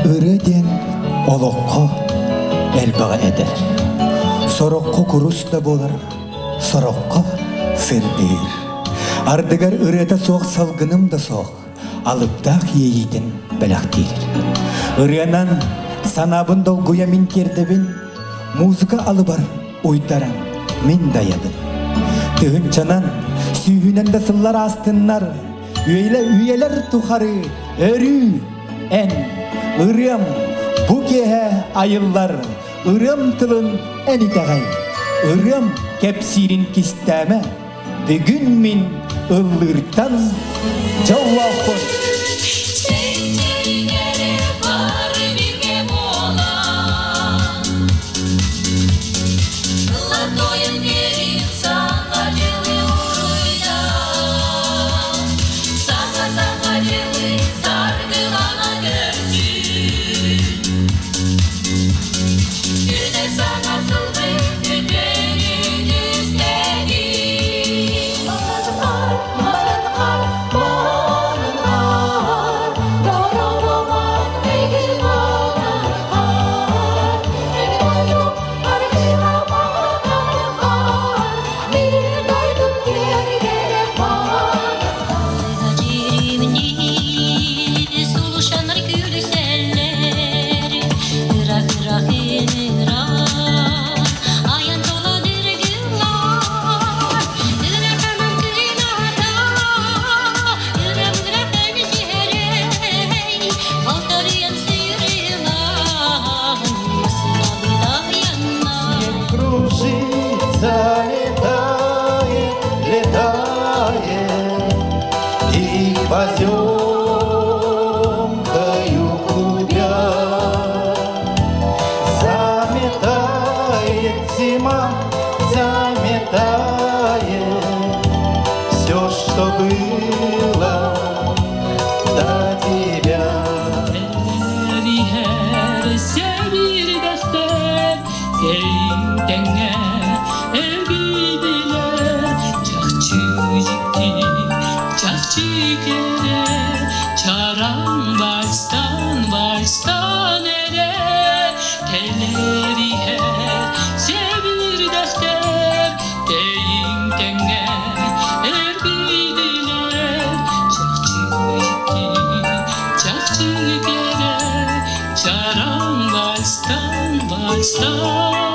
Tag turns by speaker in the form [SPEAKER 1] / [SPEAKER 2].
[SPEAKER 1] Ырыа диэн олоххо элбэҕи этэр. Сороххо курус да буолар, сороххо сырдыыр. Ардыгар ырыата суох салгыным да суох, алыптаах иэйиитин бэлэхтиир. Ырыанан санаабын долгуйа мин тиэрдэбин, музыка алыбар уйдаран мин дайабын. Тыһынчанан, сүүһүнэн да сыллар аастыннар, үйэлэр тухары өрүү эн ырыам бу киэһэ айыллар, ырыам тылын эн итэҕэй, ырыам кэпсиирин кистээмэ, бүгүн мин ыллыыртан дьоллоохпун.
[SPEAKER 2] Кружится, летает, летает, и поземкою клубя заметает зима, заметает все, что было до тебя.
[SPEAKER 3] Чараң вальстан, вальстан.